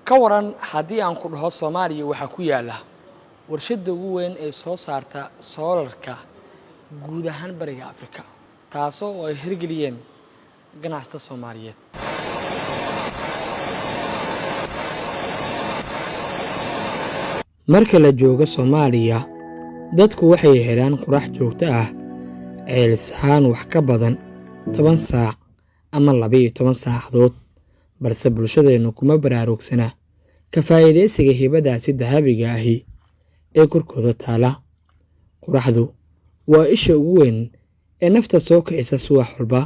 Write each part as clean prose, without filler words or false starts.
Ka waran haddii aan ku dhaho Soomaaliya waxaa ku yaala warshadda ugu weyn ee soo saarta soolarka guud ahaan Bariga Afrika, taasoo oo ay hirgeliyeen ganacsata Soomaaliyeed? Marka la joogo Soomaaliya, dadku waxay helaan qorax joogto ah celcelis ahaan wax ka badan 10 saac ama 12 saacadood, balse bulshadeennu kuma baraarugsana ka faa'iidaysiga hibadaasi dahabiga ahi ee korkooda taala. Qoraxdu waa isha ugu weyn ee nafta soo kicisa subax walba.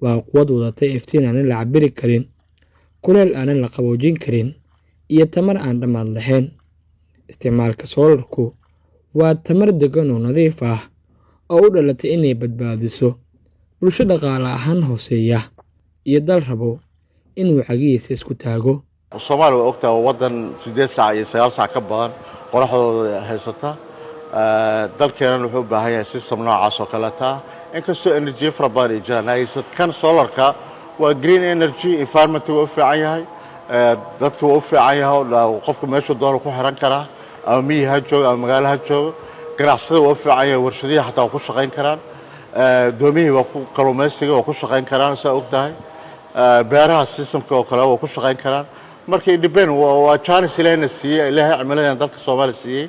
Waa quwad wadata iftiin aanan la cabbiri karin, kuleyl aanan la qaboojin karin, iyo tamar aan dhammaad lahayn. Isticmaalka soolarku waa tamar deggan oo nadiif ah oo u dhalatay inay badbaadiso bulsho dhaqaale ahaan hooseeya iyo dal rabo inuu cagihiisa isku taago. Soomaaliya waa ogtahay, waa waddan 8 saac iyo 9 saac ka badan qoraxdooda haysata. Dalkeennan wuxuu u baahan yahay system noocaas oo kaleeta ah, inkastoo energy fara badan ay jiraan. Haysa kan solarka waa green energy, environment waa u fiican yahay, dadka waa u fiican yahay oo qofku meeshuu doono ku xiran karaa, ama miyi ha joogo ama magaalo ha joogo. Ganacsada waa u fiican yahay, warshadihii xataa waa ku shaqayn karaan, doomihii waa ku kalluumaysiga waa ku shaqayn karaan, saa og tahay. Beeraha systemka oo kale waa ku shaqayn karaan. Marka independ waa chance Ilaahayna siiyey, Ilaahay cimiladan dalka Soomaaliya siiyey.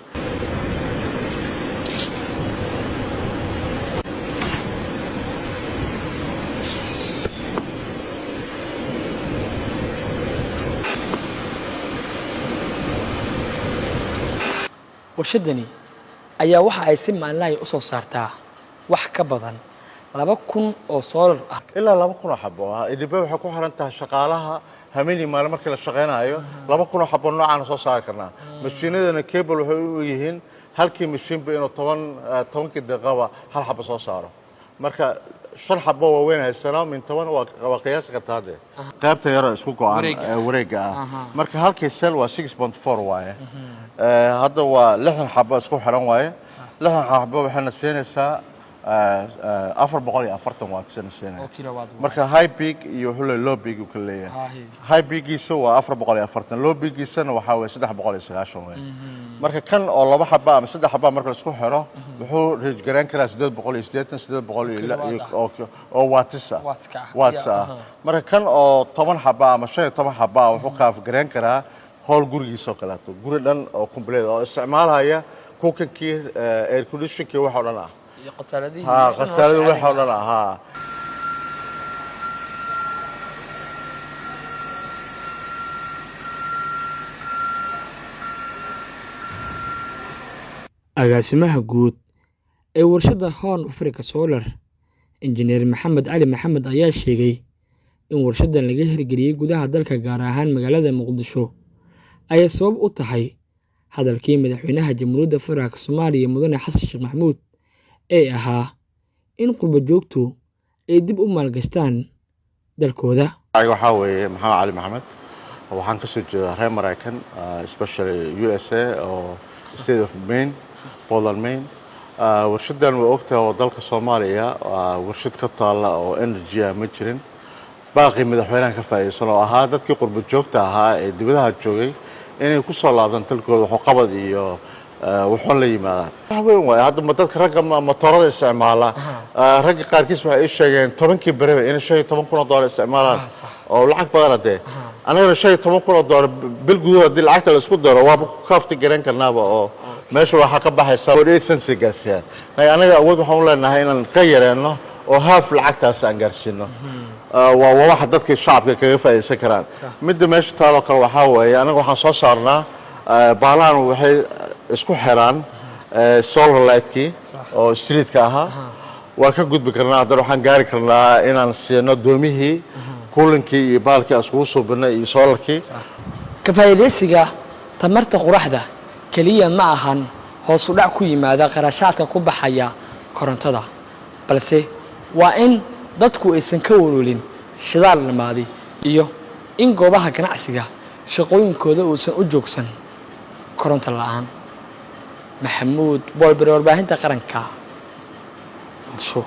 Warshadani ayaa waxa ay si maalinlaha u soo saartaa wax ka badan 2000 oo soolar ah. Ilaa 2000 oo xabo ah. Independ waxay ku xiran tahay shaqaalaha hameenii maalin markii la shaqaynayo. 2000 oo xabo noocaana soo saari karnaa. Mashiinadana cable waxay u yihiin halkii mashiinba inuu 10-kii daqiiqaba hal xabo soo saaro. Marka shan xabo waaweyn haysanaa min 10 waa qiyaasi kartaa hadde qaybta yaroo isku go-an Wareegga. Ee wareegga ah. Marka halkii cell waa 6.4 waaye. Hadda waa 60 xabo isku xiran waaye. 60 xabo waxayna siinaysaa 440 watts na siinaya. Oo kilowatt waaye. Marka high peak iyo wuxuu leeyahay low peak uu kala leeyahay. High peakiisa waa 440, low peakiisana waxaa weeye 390 weeye. Marka kan oo laba xaba ama saddex xaba marka la isku xiro, wuxuu reach gareyn karaa 880, 800 kilowatt ah. oo watts ah. Watts-ka ah. Watts ah. Marka kan oo 10 xaba ama 15 xaba ah wuxuu cover gareyn karaa howl gurigiisa oo kaleeto, guri dhan oo complete oo isticmaalaya cooking-kii, air conditionkii, wax oo dhan ah. Iyo qasaaladihii. Ha, qasaalada, wax oo dhan ah, ha. Agaasimaha guud ee warshadda Horn Africa Solar, Injineer Maxamed Cali Maxamed, ayaa sheegay in warshaddan laga hirgeliyey gudaha dalka, gaar ahaan magaalada Muqdisho, ay sabab u tahay hadalkii madaxweynaha Jamhuuriyadda Federaalka Soomaaliya, Mudane Xasan Sheekh Maxamuud, ee ahaa in qurbo joogtu ay dib u maalgashtaan dalkooda. Waxaa weeye Maxamed Cali Maxamed. Waxaan ka soo jeedaa reer Maraykan, especially USA oo State of Maine, Portland, Maine. Warshaddan waa ogtahay oo dalka Soomaaliya warshad ka taalla oo energy ah ma jirin. Baaqii madaxweynaha ka faa'iidaysan oo ahaa dadkii qurbo joogta ahaa ee dibadaha joogay inay ku soo laabtaan dalkooda, waxqabad iyo wuxuun la yimaadaan. Wax weyn waaye. Hadda ma dadka ragga matoorada isticmaala, ragga qaarkiis waxay ii sheegeen 10-kii beriba inay $15,000 isticmaalaan. Oo lacag badana dee. Annagana $15,000 bil gudahood haddii lacagta la isku daro, waaba ku kaafti garan karnaaba, oo meesha waxaa ka baxaysa 48 cents ay gaarsiiyaan. Laakiin anaga awood waxaan u leenahay inaan ka yareenno oo half lacagtaas aan gaarsiino. Waa waxa dadka shacabka kaga faa'iidaysan karaan. Midda meesha taaloo kale waxaa weeye, anaga waxaan soo saarnaa baalahan waxay isku xiraan solar lightkii oo streetka ahaa. Waa ka gudbi karnaa haddana, waxaan gaari karnaa inaan siino doomihii coolingkii iyo baalkii aan iskugu suubinay iyo solarkii. Ka faa'iidaysiga tamarta qoraxda keliya ma ahan hoos u dhac ku yimaada qarashaadka ku baxaya korontada, balse waa in dadku aysan ka walwalin shidaal dhammaaday iyo in goobaha ganacsiga shaqooyinkooda uusan u joogsan koronto la'aan. Maxamuud Boolbere, warbaahinta qaranka, Muqdisho.